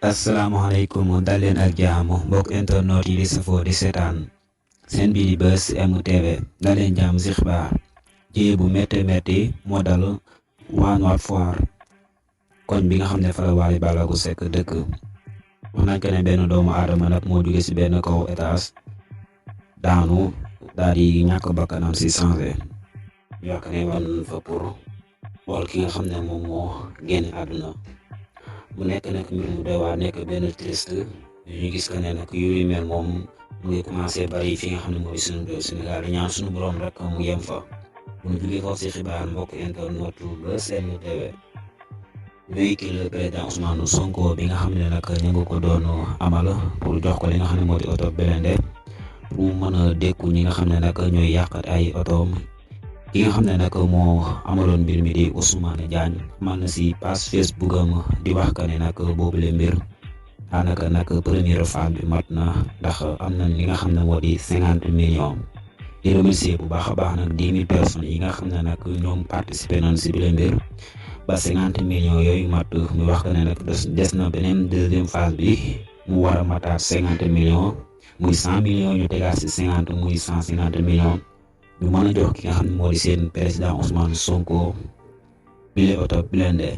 asalaamaaleykum dal leen ak jaamu mbokk internet yi di safoo di seetaan seen bii di Buzz M TV dal leen jàmm si xibaar jiyee bu métti moo dal waa Nord Foire koñ bi nga xam ne fa la Wally Ballago Seck dëkk. wax nañ ko ne benn doomu aadama nag moo jóge si benn kaw étage daanu daal di ñàkk bakkanam si changé ñu wax ne wan fa pour xool ki nga xam ne moom moo génn àdduna. mu nekk nag mbir mu doy waar nekk benn triste ñu gis que ne nag yooyu mel moom mu ngi commencé bari fi nga xam ne mooy suñu réew Sénégal di ñaan suñu borom rek mu yem fa. bu ñu jógee foofu si xibaar mbokk internet Buzz M TV véhicule président Ousmane Sonko bi nga xam ne nag ñu ngi ko doon amal pour jox ko li nga xam ne moo di oto blindé pour mu mën a dékku ñi nga xam ne nag ñooy yàqat ay otoom. ki nga xam ne nag moo amaloon mbir mi di Ousmane Diagne man na si page Facebook am di wax que ne nag boobule mbir daanaka nag première phase bi mat na ndax am na li nga xam ne moo di 50 millions. di remercier bu baax a baax nag 10 000 personnes yi nga xam ne nag ñoom participé nañ si bile mbir ba 50 millions yooyu mat mu wax que ne nag des na beneen deuxième phase bi mu war a mataat 50 millions muy 100 millions ñu tegaat si 50 muy 150 millions. ñu mën a jox ki nga xam ne moo di seen président Ousmane Sonko bile oto blindé